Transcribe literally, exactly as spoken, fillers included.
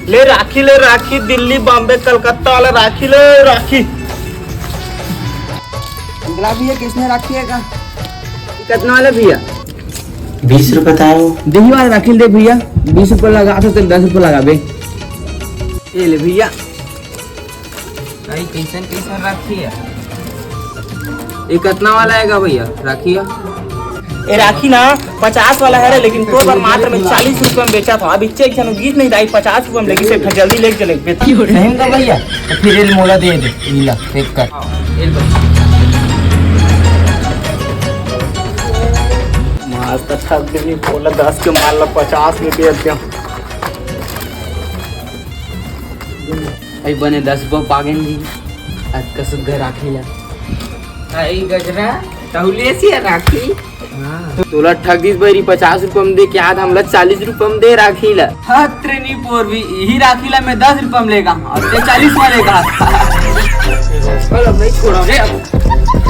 ले राखी, ले राखी, दिल्ली, बॉम्बे, कलकत्ता वाला राखी, ले राखी। अंकला भैया, किसने राखी है का? कितना वाला भैया? बीस रुपए बताओ। देही वाला राखी दे भैया, बीस रुपए लगा तो तेरे दस रुपए लगा बे। ये ले भैया। भाई, कैसन कैसन राखी है? ये कितना वाला आएगा भैया, राखी है? ये राखी ना पचास वाला है रे, लेकिन तोर बर मात्र में चालीस रुपए में बेचा था। अभी चेक जन गीत नहीं दाई, पचास रुपए में लेगी से जल्दी लेके चले। सही में का भैया? तो फिर ये मोला दे दे, ये ला, पैक कर। मार तो ठग देनी, बोला दस के मार ला, पचास में दे दिया। भाई बने दस रुपया पागेन जी, आज का सुग्घर राखी ला। आई गजरा, तहुले सी राखी। हाँ। तोला ठग दिस बइरी, पचास रुपया में दे के आज हमला चालीस रुपया में दे राखी ला। हत रे नी पोर भी, यही राखी ला मैं दस रुपया में लेगा और ते चालीस में लेगा। चलो भाई, छोड़ो रे अब।